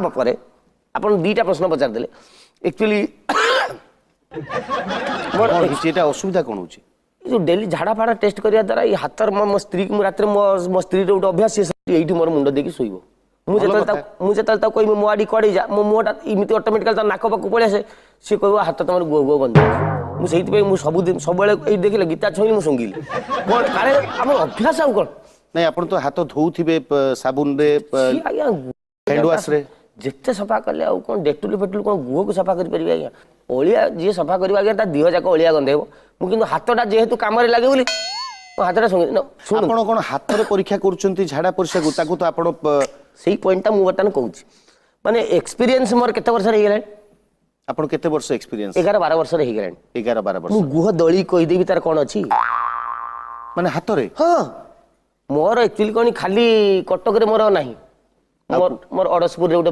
ପରେ ଆପଣ ଦୁଇଟା ପ୍ରଶ୍ନ ପଚାରିଦେଲେ। ଆକ୍ଚୁଆଲି ମୋର କଣ ହେଇଛି ଏଇଟା? ଅସୁବିଧା କଣ ହଉଛି? ଏ ଯୋଉ ଡେଲି ଝାଡ଼ା ଫାଡ଼ା ଟେଷ୍ଟ କରିବା ଦ୍ୱାରା ଏଇ ହାତର ମୋ ସ୍ତ୍ରୀକି ମୁଁ ରାତିରେ ମୋ ସ୍ତ୍ରୀର ଗୋଟେ ଅଭ୍ୟାସ, ସିଏ ଏଇଠି ମୋର ମୁଣ୍ଡ ଦେଇକି ଶୋଇବ। ମୁଁ ଭଲ ଯେତେବେଳେ କଥା। ତାକୁ ମୁଁ ଯେତେବେଳେ ତାକୁ କହିବି ମୋ ଆଡ଼ି କୁଆଡ଼େ ଯା, ମୋ ମୁହଁଟା ଏମିତି ଅଟୋମେଟିକାଲି ତା ନାକ ପାଖକୁ ପଳେଇ ଆସେ। ସିଏ କହିବ, ହାତ ତମର ଗୁହ ଗୁହ ଗନ୍ଧ। ମୁଁ ସେଇଥିପାଇଁ ମୁଁ ସବୁଦିନ ସବୁବେଳେ ଏଇ ଦେଖିଲେ ଗୀତା ଛୁଇଁଲି, ମୁଁ ଶୁଙ୍ଘିଲି କ'ଣ କାଳେ ଆମର ଅଭ୍ୟାସ ଆଉ କ'ଣ। ନାଇଁ, ଆପଣ ତ ହାତ ଧୋଉଥିବେ ସାବୁନରେ, ସିଏ ଆଜ୍ଞା ହ୍ୟାଣ୍ଡ ୱାଶରେ। ଯେତେ ସଫା କଲେ ଆଉ କ'ଣ ଡେଟୁଲ ଫେଟୁଲ କ'ଣ ଗୁହକୁ ସଫା କରିପାରିବେ ଆଜ୍ଞା? ଅଳିଆ ଯିଏ ସଫା କରିବ ଆଜ୍ଞା, ତା ଦେହ ଯାକ ଅଳିଆ ଗନ୍ଧେଇବ। ମୁଁ କିନ୍ତୁ ହାତଟା ଯେହେତୁ କାମରେ ଲାଗେ ବୋଲି ମୋ ହାତଟା ଶୁଙ୍ଘି ଶୁଣୁ। ଆପଣ କଣ ହାତରେ ପରୀକ୍ଷା କରୁଛନ୍ତି ଝାଡା ପରିସ୍ରାକୁ? ତାକୁ ତ ଆପଣ ସେଇ ପଏଣ୍ଟଟା ମୁଁ ବର୍ତ୍ତମାନ କହୁଛି। ମାନେ ଏକ୍ସପିରିଏନ୍ସ ମୋର କେତେ ବର୍ଷରେ ହେଇଗଲାଣି? ଆପଣ କେତେ ବର୍ଷ ଏକ୍ସପିରିଏନ୍ସ? 11-12 ବର୍ଷରେ ହେଇଗଲାଣି। 11-12 ବର୍ଷ। ମୁଁ ଗୁହ ଦଳି କହିଦେବି ତାର କ'ଣ ଅଛି। ମାନେ ହାତରେ? ହଁ, ମୋର ଆକ୍ଚୁଆଲି କ'ଣ ଖାଲି କଟକରେ ମୋର ନାହିଁ, ମୋର ଅଡ଼ଶପୁରରେ ଗୋଟେ